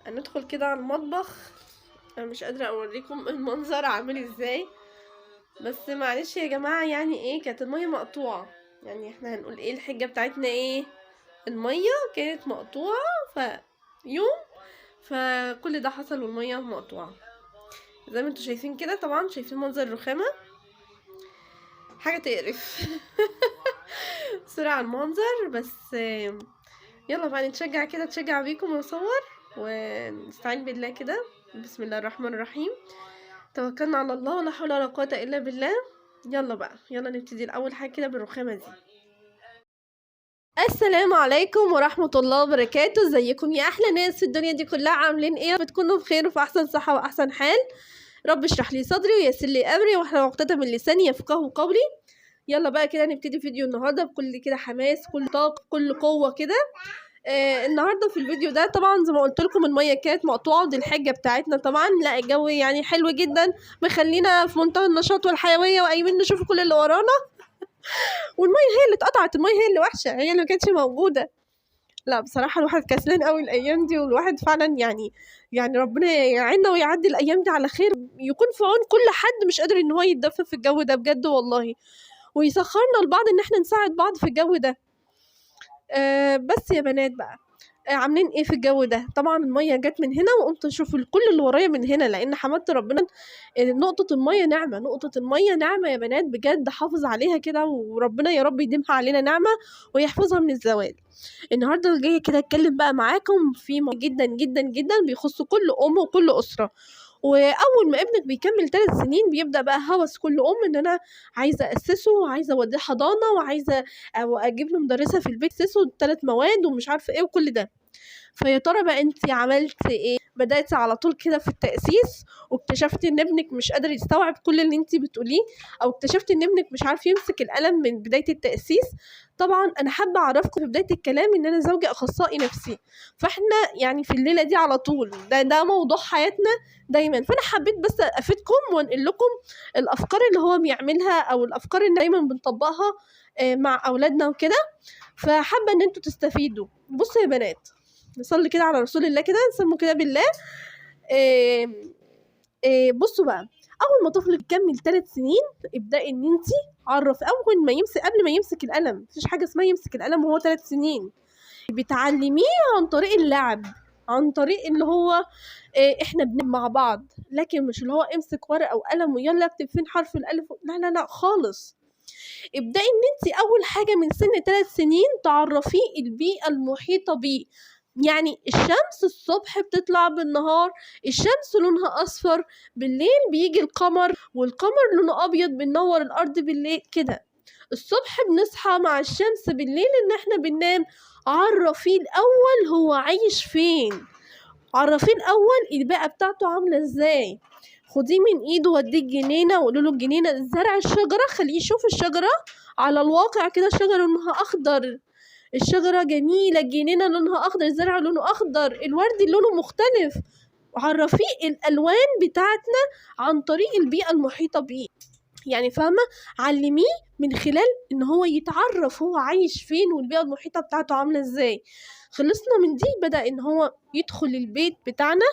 هندخل كده على المطبخ. انا مش قادرة اوريكم المنظر عامل ازاي، بس معلش يا جماعة، يعني ايه كانت المية مقطوعة، يعني احنا هنقول ايه الحجة بتاعتنا؟ ايه المية كانت مقطوعة فيوم، فكل ده حصل والمية مقطوعة زي ما انتوا شايفين كده. طبعا شايفين منظر الرخامة، حاجة تقرف. سرعة على المنظر، بس يلا بقى نتشجع كده، نتشجع بيكم ونصور ونستعين بالله كده. بسم الله الرحمن الرحيم، توكلنا على الله ولا حول ولا قوة إلا بالله. يلا بقى، يلا نبتدي الأول حاجة كده بالرخامة دي. السلام عليكم ورحمة الله وبركاته. ازيكم يا أحلى ناس في الدنيا دي كلها؟ عاملين ايه؟ بتكونوا بخير وفي أحسن صحة وأحسن حال. رب اشرح لي صدري ويسر لي أمري واحلل عقدة من لساني يفقهوا قولي. يلا بقى كده نبتدي فيديو النهارده بكل كده حماس، كل طاقة، كل قوة كده. النهارده في الفيديو ده طبعا زي ما قلت لكم المية كانت مقطوعة، ودي الحجة بتاعتنا طبعا. لا الجو يعني حلو جدا، مخلينا في منتهى النشاط والحيوية وقايمين نشوف كل اللي ورانا. والمية هي اللي اتقطعت، المية هي اللي وحشة، هي اللي ما كانتش موجودة. لا بصراحة الواحد كسلان قوي الايام دي، والواحد فعلا يعني ربنا يعيننا ويعدي الايام دي على خير، يكون في عون كل حد مش قادر ان هو يتدفى في الجو ده بجد والله، ويسخرنا لبعض ان احنا نساعد بعض في الجو ده. بس يا بنات بقى، عاملين ايه في الجو ده؟ طبعا المية جت من هنا وقمت اشوف الكل اللي ورايا من هنا، لان حمدت ربنا نقطة المية نعمه، نقطة المية نعمه يا بنات بجد، حافظ عليها كده وربنا يا رب يديمها علينا نعمه ويحفظها من الزوال. النهارده جاية كده اتكلم بقى معاكم في موضوع جدا جدا جدا بيخص كل ام وكل اسره. واول ما ابنك بيكمل 3 سنين بيبدا بقى هوس كل ام ان انا عايزه اسسه وعايزه اوديه حضانة وعايزه او اجيب له مدرسه في البيت تاسسه 3 مواد ومش عارفه ايه وكل ده. فيا ترى بقى انت عملتي ايه؟ بدأتي على طول كده في التأسيس واكتشفتي ان ابنك مش قادر يستوعب كل اللي انت بتقوليه، او اكتشفتي ان ابنك مش عارف يمسك القلم من بداية التأسيس؟ طبعا انا حابة اعرفكم في بداية الكلام ان انا زوجي اخصائي نفسي، فاحنا يعني في الليلة دي على طول ده موضوع حياتنا دايما. فانا حبيت بس افيدكم وانقل لكم الافكار اللي هو بيعملها او الافكار اللي دايما بنطبقها مع اولادنا وكده، فحابة ان انتوا تستفيدوا. بصوا يا بنات، نصلي كده على رسول الله كده، نسمو كده بالله. بصوا بقى، اول ما طفلك يكمل 3 سنين ابدأي ان انتي عرف اول ما يمسك، قبل ما يمسك القلم، مفيش حاجة اسمها يمسك القلم وهو 3 سنين. بتعلميه عن طريق اللعب، عن طريق اللي هو احنا بنلعب مع بعض، لكن مش اللي هو امسك ورقة وقلم ويلا اكتب فين حرف الالف، لا لا لا خالص. ابدأي ان انتي اول حاجة من سن 3 سنين تعرفيه البيئة المحيطة بيه. يعني الشمس الصبح بتطلع بالنهار، الشمس لونها اصفر، بالليل بيجي القمر والقمر لونه ابيض بنور الارض بالليل كده. الصبح بنصحى مع الشمس، بالليل ان احنا بننام. عرفية الاول هو عايش فين، عرفية الاول البيئة بتاعته عاملة ازاي. خديه من ايده وديه الجنينة وقولوا له الجنينة زرع الشجرة، خليه يشوف الشجرة على الواقع كده، الشجرة لونها اخضر، الشجرة جميلة، الجنينة لونها اخضر، الزرع لونه اخضر، الورد لونه مختلف. عرفية الالوان بتاعتنا عن طريق البيئة المحيطة بيه، يعني فاهمة؟ علمية من خلال ان هو يتعرف هو عايش فين والبيئة المحيطة بتاعته عاملة ازاي. خلصنا من دي، بدأ ان هو يدخل البيت بتاعنا.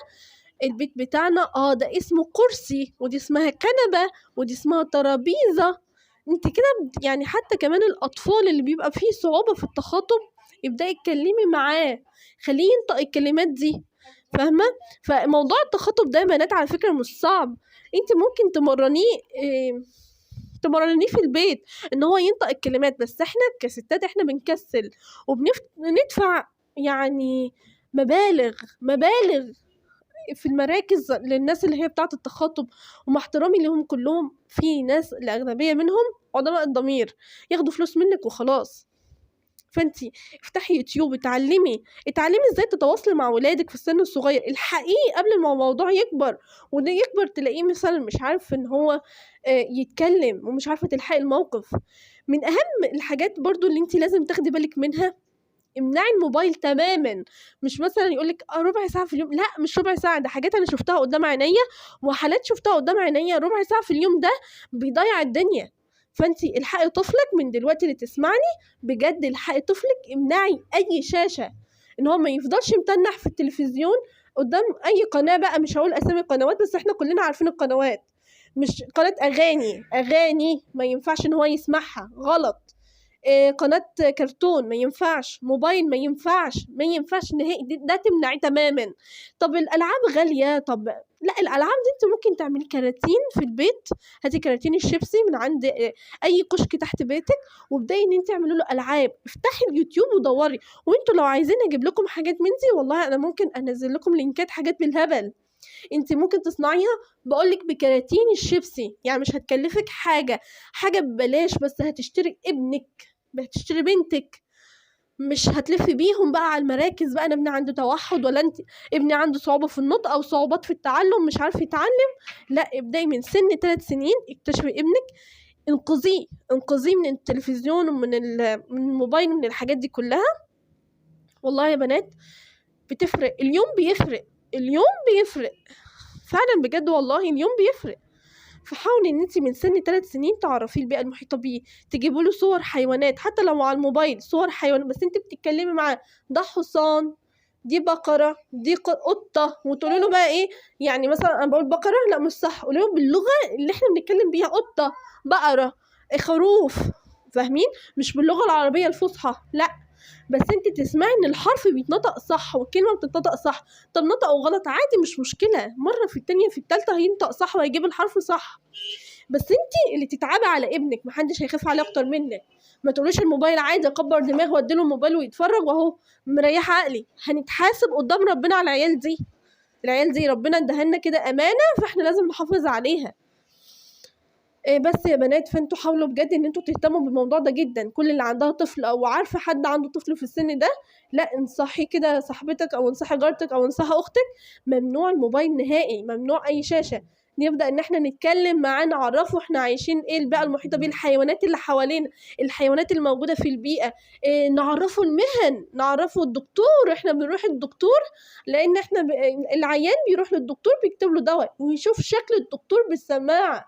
البيت بتاعنا ده اسمه كرسي، ودي اسمها كنبة، ودي اسمها ترابيزة. انت كده يعني حتى كمان الاطفال اللي بيبقى فيه صعوبة في التخاطب ابدأي اتكلمي معاه، خليه ينطق الكلمات دي، فاهمة؟ فموضوع التخاطب ده يا بنات على فكرة مش صعب، انت ممكن تمرنيه في البيت ان هو ينطق الكلمات، بس احنا كستات احنا بنكسل وبندفع يعني مبالغ في المراكز للناس اللي هي بتاعة التخاطب. ومع احترامي لهم كلهم، في ناس الأغلبية منهم عدماء الضمير، ياخدوا فلوس منك وخلاص. فانتي افتحي يوتيوب، اتعلمي ازاي تتواصلي مع ولادك في السن الصغير، الحقيه قبل ما الموضوع يكبر، وده يكبر تلاقيه مثلا مش عارف ان هو يتكلم ومش عارفة تلحقي الموقف. من اهم الحاجات برضو اللي انتي لازم تاخدي بالك منها، امنعي الموبايل تماما. مش مثلا يقولك ربع ساعة في اليوم، لا مش ربع ساعة، ده حاجات انا شفتها قدام عينيا وحالات شفتها قدام عينيا، ربع ساعة في اليوم ده بيضيع الدنيا. فانتي الحقي طفلك من دلوقتي اللي تسمعني بجد، الحقي طفلك، امنعي اي شاشة، ان هو ما يفضلش متنح في التلفزيون قدام اي قناة بقى، مش هقول اسامي القنوات بس احنا كلنا عارفين القنوات، مش قناة اغاني، اغاني ما ينفعش ان هو يسمعها، غلط. قناة كرتون ما ينفعش، موبايل ما ينفعش، ما ينفعش نهائي، ده تمنعيه تماما. طب الالعاب غالية، طب لا الالعاب دي انت ممكن تعملي كراتين في البيت، هاتي كراتين الشيبسي من عند اي كشك تحت بيتك، وابداي ان انت تعملي له العاب. افتحي اليوتيوب ودوري، وانتوا لو عايزين اجيب لكم حاجات من دي والله انا ممكن انزل لكم لينكات حاجات بالهبل انت ممكن تصنعيها، بقولك بكراتين الشيبسي، يعني مش هتكلفك حاجة، حاجة ببلاش، بس هتشتري ابنك، هتشتري بنتك، مش هتلفي بيهم بقى على المراكز بقى انا ابني عنده توحد، ولا انت ابني عنده صعوبة في النطق او صعوبات في التعلم مش عارف يتعلم. لا، ابداي من سن 3 سنين، اكتشفي ابنك، انقذيه، انقذيه من التلفزيون ومن من الموبايل ومن الحاجات دي كلها. والله يا بنات بتفرق، اليوم بيفرق، اليوم بيفرق فعلا بجد والله، اليوم بيفرق. فحاولي ان انت من سن 3 سنين تعرفيه البيئة المحيطة بيه، تجيبوا له صور حيوانات حتى لو على الموبايل، صور حيوانات بس انت بتتكلمي معاه، ده حصان، دي بقرة، دي قطة، وتقولي له بقى ايه، يعني مثلا انا بقول بقرة، لا مش صح، قولي له باللغة اللي احنا بنتكلم بيها، قطة، بقرة، خروف، فاهمين؟ مش باللغة العربية الفصحى، لا، بس انت تسمعي ان الحرف بيتنطق صح والكلمة بتتنطق صح. طب نطقه غلط عادي مش مشكلة، مرة في التانية في التالتة هينطق صح وهيجيب الحرف صح، بس انت اللي تتعبي على ابنك، محدش هيخاف عليه اكتر منك. ما تقوليش الموبايل عادي اكبر دماغي واديله الموبايل ويتفرج واهو مريحه عقلي. هنتحاسب قدام ربنا على العيال دي، العيال دي ربنا اداها كده امانه، فاحنا لازم نحافظ عليها. بس يا بنات، فانتوا حاولوا بجد ان انتوا تهتموا بالموضوع ده جدا. كل اللي عندها طفل او عارفه حد عنده طفل في السن ده، لا انصحي كده صاحبتك او انصحي جارتك او انصحي اختك، ممنوع الموبايل نهائي، ممنوع اي شاشة. نبدا ان احنا نتكلم معاه، نعرفه احنا عايشين ايه، البيئة المحيطة بيه، الحيوانات اللي حوالينا، الحيوانات الموجودة في البيئة، نعرفه المهن، نعرفه الدكتور، احنا بنروح الدكتور لان احنا العيان بيروح للدكتور بيكتب له دواء ويشوف شكل الدكتور بالسماعه.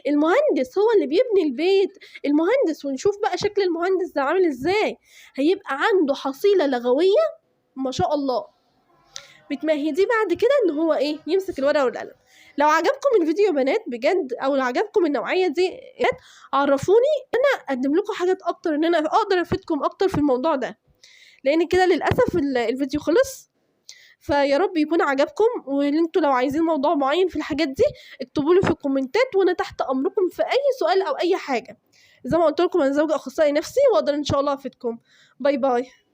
المهندس هو اللي بيبني البيت، المهندس، ونشوف بقى شكل المهندس ده عامل ازاي، هيبقى عنده حصيلة لغوية ما شاء الله. بتمهديه بعد كده ان هو ايه، يمسك الورقة والقلم. لو عجبكم الفيديو يا بنات بجد، او لو عجبكم النوعية دي عرفوني، انا اقدم لكم حاجات اكتر، ان انا اقدر افيدكم اكتر في الموضوع ده، لان كده للاسف الفيديو خلص. فيا رب يكون عجبكم، وان انتوا لو عايزين موضوع معين في الحاجات دي اكتبوا لي في الكومنتات، وانا تحت امركم في اي سؤال او اي حاجة. زي ما قلت لكم انا زوجة اخصائي نفسي، واقدر ان شاء الله افيدكم. bye bye.